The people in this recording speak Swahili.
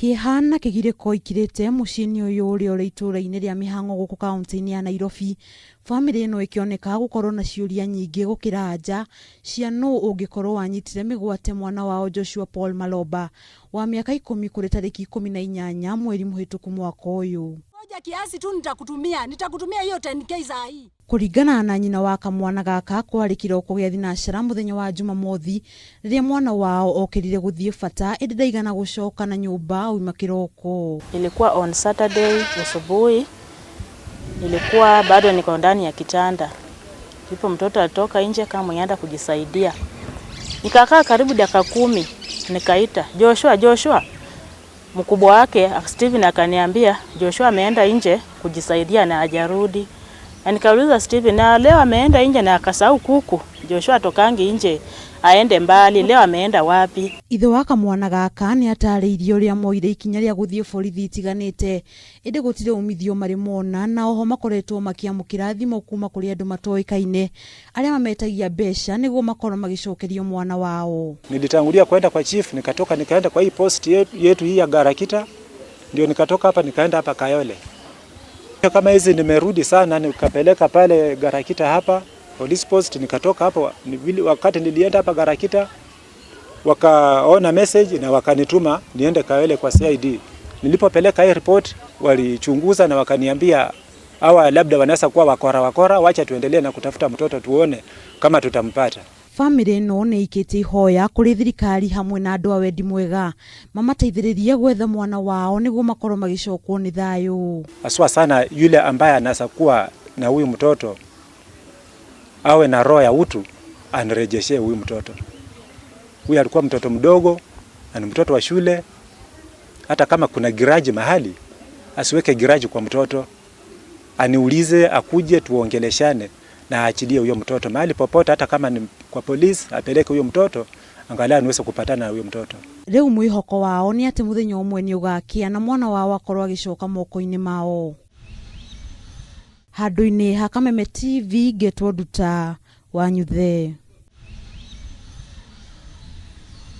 Kĩeha na kĩgirĩko ikirĩte mũciĩ-inĩ ũyũ ũrĩa ũrĩ itũũra-inĩ rĩa Mĩhang'o gũkũ kaunti-inĩ ya Nairobi. Bamĩrĩ ĩno ĩkĩoneka gũkorwo na ciũria nyingĩ gũkĩra anja cia nũ ũngĩkorwo wanyitire mĩgwate mwana wao Joshua Paul Maloba wa mĩaka 10 kũrĩ tarĩki 18 mweri mũhĩtũku mwaka ũyũ. Ngoja kiasi tu nitakutumia, nitakutumia hiyo 10K saa hii. Kũringana na nyina wa kamwana gaka, kwarĩ kĩroko gĩa thinacara mũthenya wa Jumamothi rĩrĩa mwana wao okĩrire gũthiĩ bata ĩndĩ ndaigana gũcoka na nyũmba auma kĩroko. Ilikuwa on Saturday asubuhi, nilikuwa bado niko ndani ya kitanda, ndipo mtoto alitoka nje kama mwenye anaenda kujisaidia. Nikakaa karibu dakika 10, nikaita Joshua, Joshua. Mkubwa wake Steven akaniambia Joshua ameenda nje kujisaidia na hajarudi. Na nikauliza Steven, na leo ameenda nje na akasahau kuku? Joshua atokangi nje aende mbali, leo ameenda wapi? Ithe wa kamwana gaka nĩ atarĩirie ũrĩa moire ikinya rĩa gũthiĩ borithi itiganĩte ĩndĩ gũtirĩ umithio marĩ mona, na oho makoretwo makĩamũkĩra thimũ kuma kũrĩ andũ matoĩkaine arĩa mametagia mbeca nĩguo makorwo magĩcokerio mwana wao. Nilitangulia kwenda kwa chief, nikatoka nikaenda kwa hii post yetu hii ya Garakita, ndio nikatoka hapa nikaenda hapa Kayole. Kama hizi nimerudi sana, nikapeleka pale Garakita hapa police post, nikatoka hapo wakati nilienda hapa Garakita wakaona message na wakanituma niende Kayole kwa CID. Nilipopeleka hii report walichunguza na wakaniambia hawa labda wanaweza kuwa wakora wakora, wacha tuendelee na kutafuta mtoto tuone kama tutampata. Bamĩrĩ ĩno nĩ ĩikĩtie ihoya kũrĩ thirikari hamwe na andũ a wendi mwega mamateithĩrĩrie gwetha mwana wao nĩguo makorwo magĩcokwo nĩ thayũ. Haswa sana yule ambaye anaweza kuwa na huyu mtoto awe na roho ya utu, anirejeshe huyu mtoto. Huyu alikuwa mtoto mdogo na ni mtoto wa shule. Hata kama kuna grudge mahali, asiweke grudge kwa mtoto, aniulize, akuje tuongeleshane na aachilie huyo mtoto mahali popote, hata kama ni kwa polisi apeleke huyo mtoto, angalau niweze kupatana na huyo mtoto. Rĩu mwĩhoko wao nĩ atĩ mũthenya ũmwe nĩ ũgakĩa na mwana wao akorwo agĩcoka moko-inĩ mao. Handũ-inĩ ha Kameme TV ngetwo Nduta wa Nyuthe.